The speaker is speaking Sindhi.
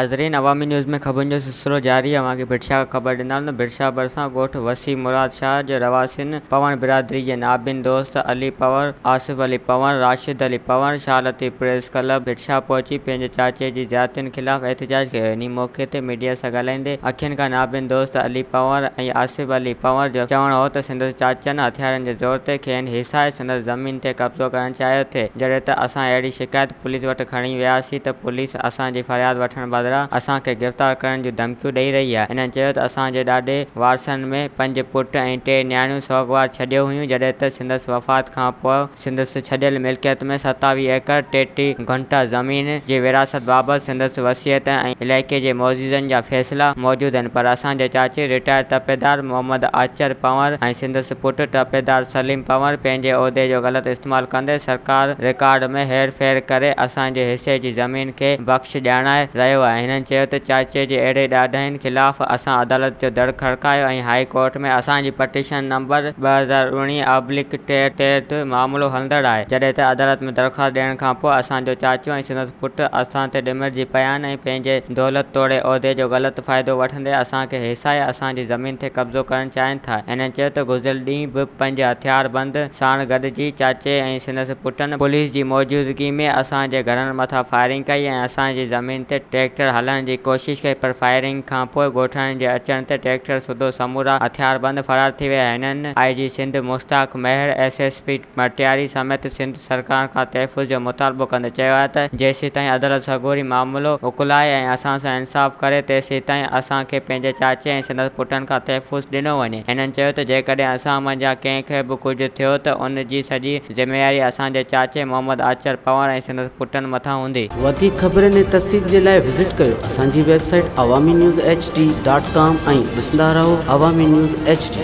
ناظرين عوامي نيوز ۾ خبرن جو سلسلو جاري اوهان کي ڀٽ شاهه کان خبر ڏيندا هلون ته ڀٽ شاهه ڀرسان ڳوٺ وسيع مراد شاهه جي رهواسين پوڻ برادري جي نابين دوست علي پنهور، آصف علي پنهور، راشد علي پنهور، شاهه لطيف پريس ڪلب ڀٽ شاهه پهچي پنهنجي چاچي جي زيادتين خلاف احتجاج ڪيو انهي موقعي تي ميڊيا سان ڳالهائيندي اکين کان نابين دوست علي پنهور ۽ آصف علي پنهور جو چوڻ هو ته سندس چاچن هٿيارن جي زور تي کين هيسائي سندس زمين تي قبضو ڪرڻ چاهيو ٿي جڏهن ته اسان اهڙي شڪايت پوليس وٽ کڻي وياسين ته پوليس اسان جي فرياد وٺڻ بدران اسان کي گرفتار ڪرڻ جون ڌمڪيون ڏئي رهي آهي. هنن چيو ته اسان جي ڏاڏي وارثن ۾ پنج پٽ ۽ ٽي نياڻيون سوڳوار ڇڏيو هيون جڏهن ته سندس وفات کان پوء سندس ڇڏيل ملڪيت ۾ 27 ايڪڙ 33 گهنٽا زمين جي ورهاست بابت سندس وصيت ۽ علائقي جي معززن جا فيصلا موجود آهن پر اسان جي چاچي رٽائرڊ تپيدار محمد آچر پنهور ۽ سندس پٽ تپيدار سليم پنهور پنهنجي عهدي جو غلط استعمال ڪندي سرڪار رڪارڊ ۾ هير ڦير ڪري اسان جي حصي جي زمين کي بخش ڄاڻائي رهيو آهي. هنن چيو ته چاچي جي اهڙي ڏاڍاين خلاف اسان عدالت جو در کڙڪايو ۽ هائي ڪورٽ ۾ اسان جي پٽيشن نمبر 2019 آبليڪ ٽي تحت معاملو هلندڙ آهي جڏهن ته عدالت ۾ درخواست ڏيڻ کانپوء اسان جو چاچو ۽ سندس پٽ اسان تي ڏمرجي پيا آهن ۽ پنهنجي دولت توڙي عهدي جو غلط فائدو وٺندي اسان کي هيسائي اسان جي زمين تي قبضو ڪرڻ چاهين ٿا. هنن چيو ته گذريل ڏينهن به پنج هٿياربند ساڻ گڏجي چاچي ۽ سندس پٽن پوليس جي موجودگي ۾ اسان جي گهرن مٿان فائرنگ ڪئي ۽ اسان جي زمين تي ٽريڪٽر هلائڻ جي ڪوشش ڪئي پر فائرنگ کانپوء ڳوٺاڻن جي اچڻ تي ٽريڪٽر سوڌو سمورا هٿياربند فرار ٿي ويا. هنن I G Sindh Mushtaq Mahar, S S P Matiari سميت سنڌ سرڪار کان تحفظ جو مطالبو ڪندي چيو آهي ته جيسيتائين عدالت سڳوري معاملو اڪلائي ۽ اسان سان انصاف ڪري تيسيتائين اسان کي پنهنجي چاچي ۽ سندس پٽن کان تحفظ ڏنو وڃي. هنن چيو ته جيڪڏهن اسان منجهان ڪنهن کي به ڪجهه ٿيو ته ان جي سڄي ذميواري اسان جي چاچي محمد آچر پنهور ۽ سندس پٽن مٿان هوندي. وڌيڪ خبرن ۽ تفصيل جي لاء وزٽ ڪيو اسان جي website Awami news H D dot com ۽ ڏسندا رهو عوامي نيوز ايڇ ڊي.